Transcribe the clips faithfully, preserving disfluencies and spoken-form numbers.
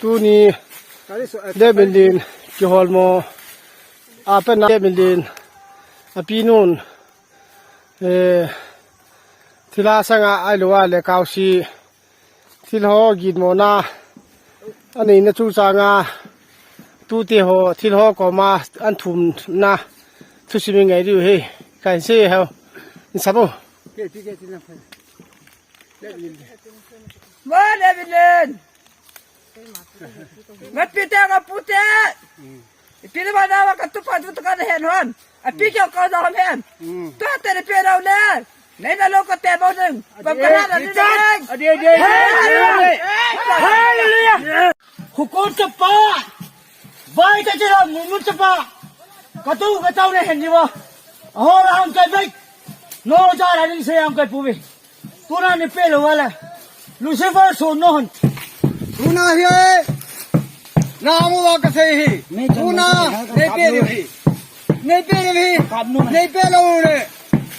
Tuni Lemminlen kiholmo a pat a Lemminlen a pinun, eh, thilha sanga ahilou le kaosi thilho gitmona aneina chungchanga tute ho thilho koma athumna thusim ingai diu ahi. Kahin sei hou. Insabo. Mo Lemminlen. Ngat pite, ngat pute. Ipi le mana wa katupa tu ka hen hon. Api kyo ka da hon hen. Tu te le pe rau le. Nei na lo ka te bau ding. Pam ka na na ni. Ade, ade, ade, ade. Hallelujah. Hukun chapa. Vai ta chira mumun chapa. Katu ka tau ne hen ni wa. Aho la hang kai vai. No ja la ni se hang kai pu vi. Tuna nei pe lou le. Lucifer so non. Tuna hi e. Na mu wa ka sei hi. Tuna nei pe lou hi. Nei pe lou hi. Nei pe lou le.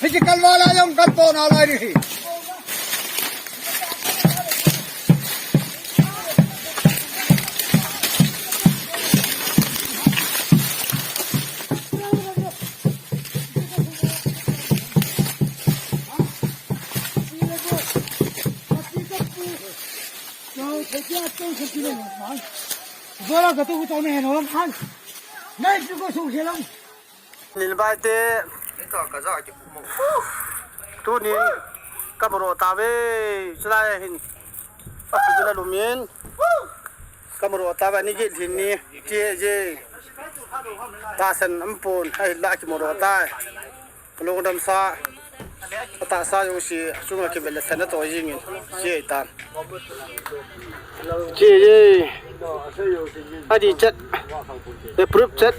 Hiche kalval a jong kaltona lai hi. Nilbai te. Tuni ka maro tave, chulai hin. Ka pujula lumin. Ka maro tave ni git hin ni. Ti je. Tahsan ampon, ahila ki maro tai. Lungdam sa. Tahsa jong si, sunga ki bel thana to jingin. Si tan. Ti je. Adi chat. Approve chat.